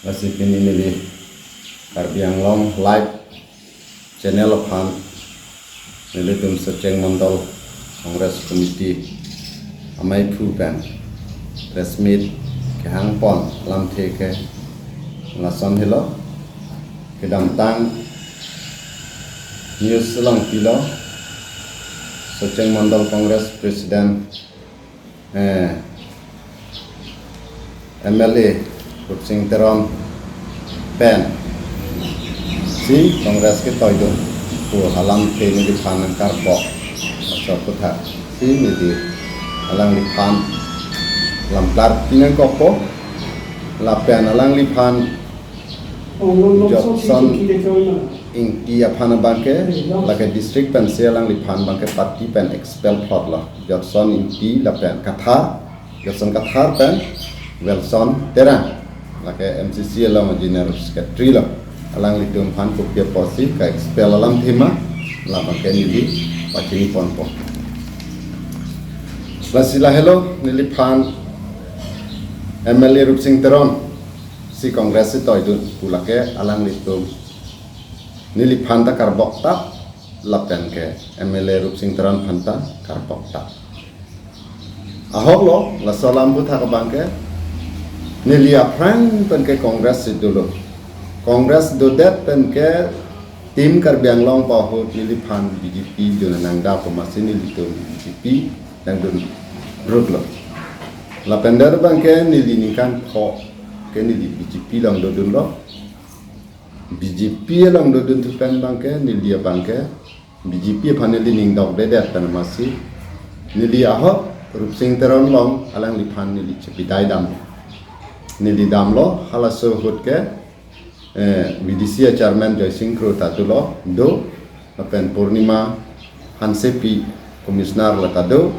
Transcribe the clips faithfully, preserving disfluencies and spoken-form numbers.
Lasi pini neli Karbi Anglong Live channel aphan nelitum Socheng Mondol Congress Committee amei phu pen press meet kehang pon alamthe ke lason helo. Kedamtang news along pilo, Socheng Mondol Congress President, eh, M L A Rupsing Teron pen si Congress ketoidun pu alamthe neliphan nangkarbok. Laso aputhak si neli alangliphan lam klarpi nangkokpo. Lapen alangliphan Jotson Ingti aphan abangke, lake district pensi alangliphan abangke party pen expel plot lo. Jotson Ingti lapen Kathar, Jotson Kathar pen Wilson Terang, lake M C C along General Secretary lo. Alanglitum aphan kopi apotsi ka-expel alamthe ma, labangke neli pachini ponpo. Lasi lahelo neliphan M L A Rupsing Teron si Congress si toidun pu lake alanglitum neliphan ta karbok tap, lapen ke M L A Rupsing Teron aphan ta karbok tap. Ahok lo, laso alam aputhak abangke neli aphrang pen ke Congress si dolo. Congress dodet pen ke Team Karbi Anglong pu ahut neliphan B J P dun nangdap, amatsi nelitum B J P nangdun rut lo. Lapen dak abangke neli ningkan pho ke neli B J P along dodun lo. B J P along dodun thu pen abangke neli abangke B J P aphan neli ning dokdedet pen amatsi neli ahok Rupsing Teron along alangliphan neli chepidai dam. Neli damlo, halaso ahut ke, eh, V D C a chairman Joysing Kro ta dolo, do, lapen Purnima Hansepi commissioner la ta do,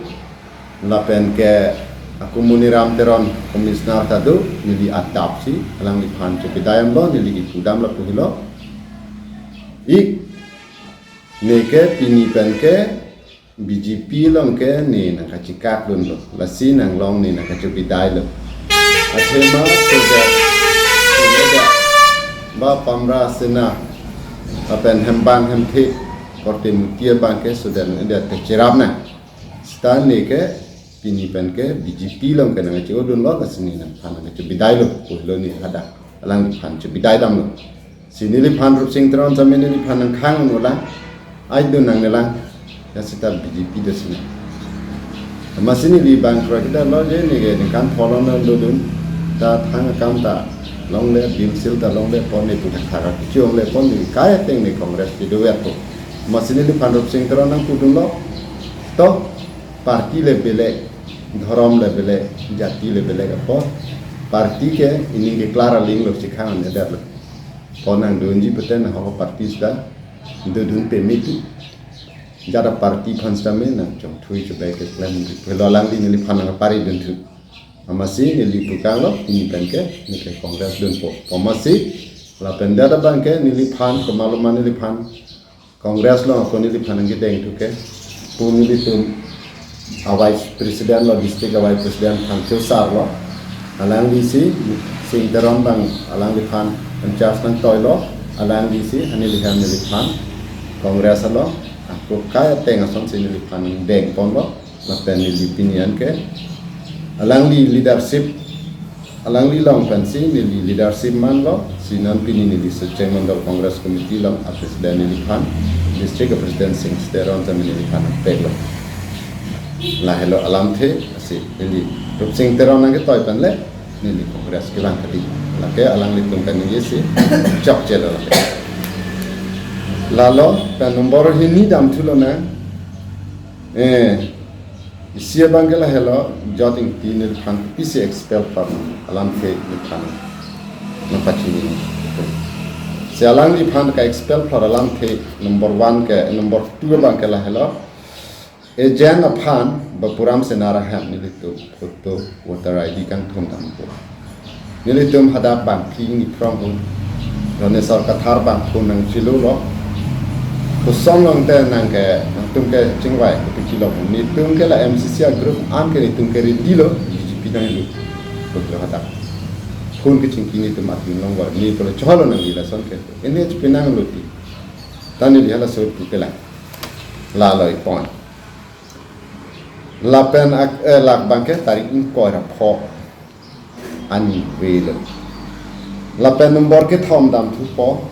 lapen ke Akumuni Ram Teron commissioner ta do, neli adap si alangliphan chepidai damlo, neli kipu dam lapu helo. Ik, ne ke pini pen ke B J P along ke ne nangkachikak dunlo, lasi nanglong ne nangkachepidai lo. Athema soja, soja ba Pamra Sena, lapen hembang hemthe, korte muti abangke soja ne dia te cherap na. Seta ne ke pini pen ke B J P along ke nangkache-o dunlo, lasi ne nangphan nangkachepidai lo, pu helo ne hadak alangliphan chepidai damlo. Si neliphan Rupsing Teron sami neliphan nangkhang unlang, ai dun nangnelang, ya seta B J P do sini. Amatsi neli bang kura kita lo je ne ke ningkan pho along nangdodun, ta thang akam ta longle, bimsil ta longle pon, ne pu thakthak kichong le pon, ne kai ateng ne Congress kedo wet po. Amatsi neliphan Rupsing Teron nangpudunlo, to party le belek, dhorom le belek, jati le belek apot, party ke ining ke klar aling lo, chikhang ne dar lo. Pon nangdunji peten ho party seta dodun pemeti. Jada party aphan seta me nangchongthui chubai keklem, helo alangli neliphan nangpari dunthu. Amatsi neli pukang lo, pini pen ke ne ke Congress dunpo. Amatsi lapen dak abangke neliphan, komat lo ma neliphan Congress along ako neliphan nangkedeng thu ke, pu nelitum a vice president lo, district a vice president Phangcho sir lo, alangli si Sing Teron abang alangliphan in charge nangtoilo, alangli si haneli hem neliphan Congress along ako kai ateng asonsi neliphan deng ponlo. Lapen neli pini an ke alangli leadership, alangli along pensi neli leadership manlo, si non pini neli Socheng Mondol Congress Committee along a president neliphan, district a president Sing Teron sami neliphan peklo. Lahelo alamthe, si neli Rupsing Teron nangketoi pen le neli Congress kelang kali. Lake alanglitum pen neli si chokche lo lake. Lalo pen nombor hini damthu lonang. Eh, isi abangke lahelo, Jot Ingti neliphan pisi expel plot alamthe neliphan nangpachini. Si alangliphan ka-expel plot alamthe number one ke, number two abangke lahelo, agent aphan Bapuram Sena ahem nelitum photo, voter I D kangthum dampo. Nelitum hadak bangphli ingni phrong un, Dhaneswar Kathar bangphli nangchelo lo. Koson along te nang ke, nangtum ke chingvai kopi kilo. Netum ke la M C C a group an ke netum ke ready lo, B J P nanglu. Putlo hadak. Phone kechingki nelitum atum along var, ne pulo cholo nangji lason ke. Ini chepinang luti. Ta neli halaso pu kelang. Lalo ipon. Lapen ak-, eh, lak abangke tarik ingkoi ra pho anivelo. Lapen nombor kethom damthupo,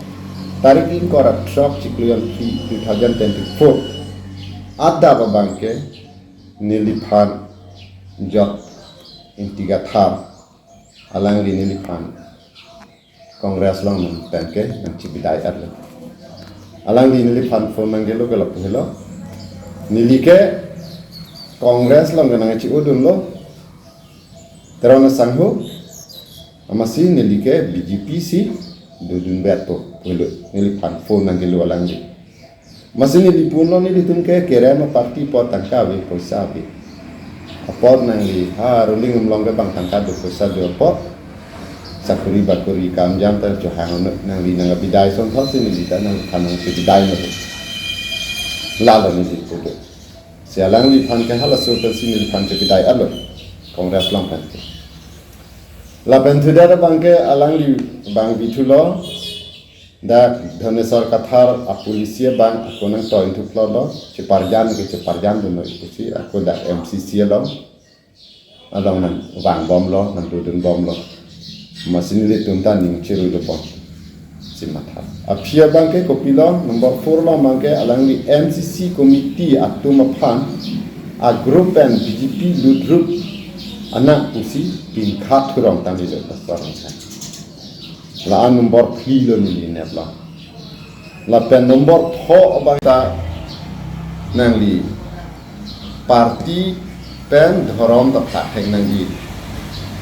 tarik ingkoi ra throk chiklo jon phli two thousand twenty-four. Adap abangke neliphan Jot Ingti Kathar, alangli neliphan Congress along nangtangke nangchebidai arlo. Alangli neliphan phone nanggelo ke lapu helo. Neli ke Congress along ke nangchi-odunlo. Teron asangho. Amatsi neli ke B J P si dodun bet po helo. Neliphan phone nanggelo alangli. Amatsi neli punlo nelitum ke kerem aparty apot tangka ave, poisa ave. Apot nangli ha ruling along ke bang tangka do poisa do apot. Sakuri bakuri kam jam ta chohang nangli nangkebidai asonthotsi neli ta nangphan nangchebidai no. Lalo neli pudo. Si alangliphan ke halaso pensi neliphan chebidai arlo. Congress along pen ke. Lapen thudet abangke alangli bang bithulo. Dak Dhaneswar Kathar apolice abang ako nangtoi inthuplotlo, cheparjan ke cheparjandunlo pusi ako dak M C C along, along nangvangbomlo, nangdodunbomlo. Amatsi nelitum ta ning cherui dobom si matha. Aphi abangke kopilo, number four lo abangke alangli M C C committee atum aphan a-group pen B J P lutrup anak pusi pingkhat thurong tangli lo ta sorong kan. La-an number phli lo neli neplo. Lapen number pho abang ta nangli party pen dhorom ta phlak thek nangji.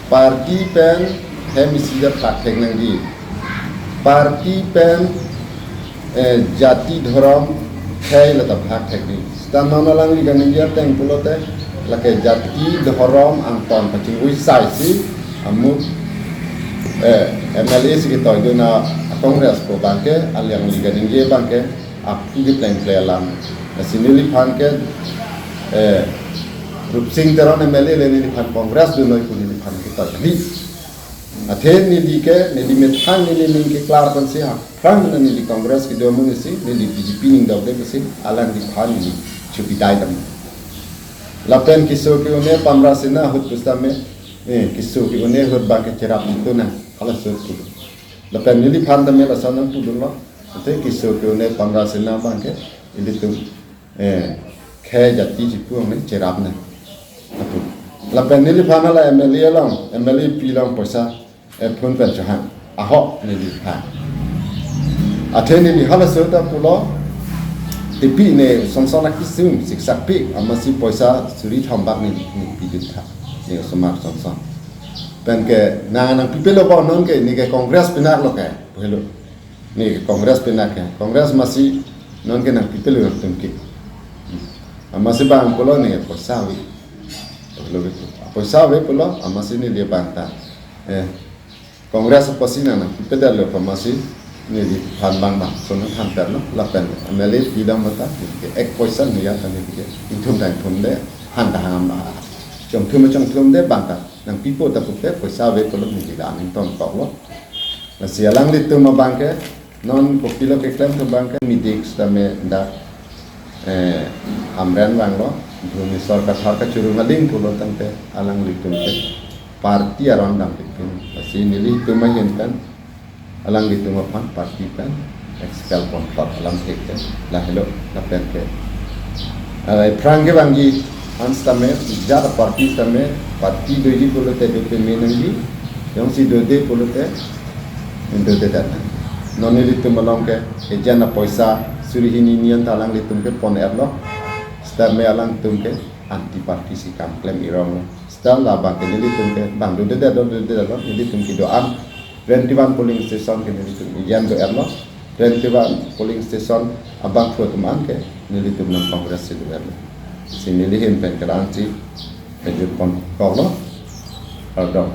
Party pen hem isi ta phlak thek nangji. Party pen, eh, jati dhorom khei la ta phlak thek nangji. Seta non alangli kaningje ateng pulote, lake jati dhorom angton pachingvui saisi, amuk, eh, M L A si ketoidun a-Congress pu abangke, alangli kaningje abangke, aphi kepleng ple alam. Lasi neliphan ke, eh, Rupsing Teron M L A le neliphan Congress dunoi pu neliphan ketoi kali. Athe neli ke, neli methang neli ning keklar pensi ha. Aphrang na neli Congress kedo amonit si, neli B J P ning dokde pusi, alangliphan neli chebidai dam. Lapen keso ke-un-e Pamrasena ahut pusitame, eh, keso ke-un-e ahut abangke cherap itu na, halaso ahut. Lapen neliphan tame lason nangpudunlo, athe keso ke-un-e Pamrasena abangke, ilitum, eh, khei jati chipu angne cherap na. Apu. Lapen neliphan hala M L A along, M L A pi along poisa, eh, phone pen chohang. Ahok neliphan. Athe neli halaso ta pulo, tepi ne sonson akisung siksak pi, amatsi poisa suri thom bak ne, ne pidun tha. Ne osomar sonson. Penke nang nangpipelo bo non ke, ne ke Congress pinak lo ke, pu helo. Ne ke Congress pinak ke. Congress amatsi non ke nangpipelo nangtum ke. Amatsi bang pulo ne poisa ave. Pulo gitu. Poisa ave pulo, amatsi neli bang ta. Eh, Congress apotsi nang nangpipedetlo pu amatsi neliphan bang bang. So nangthan perlo, lapen M L A pi dam mata, ke ek poisa ne ya ta ne ke. Ingthum ta ingthumde, han ta han ba. Chongthum chongthumde bang ta. Nangpipo ta puke, poisa ave pulo neli la ningtonkoklo. Lasi alanglitum abangke, non kopilo keklem atum abangke, midik sitame dak, eh, Amren vanglo, Dhaneswar Kathar kachurung aling pulo tangte, alanglitum ke, party aron dam pipin. Lasi nelitum ahin pen, alanglitum aphan party pen, expel ponplot alam thek ke, lahelo, lapen ke. Eh, aphrang kevangji, an sitame, jat party sitame, party doji pulote do peme nangji, jongsi dode pulote, dodedet nang. Non nelitum along ke, ejen apoisa, suri hini nion ta alanglitum ke pon-etlo, sitame alangtum ke, anti party si kam klem ironglo. Seta labang ke nelitum ke, bang dodedet do, dodedet do, nelitum kedo-an, twenty-one polling station ke nelitum ejen do-etlo. Twenty-one polling station abangphu atum an ke nelitum non Congress si do-etlo. Si neli ahin pen kelang si ejut ponkoklo. Kardom.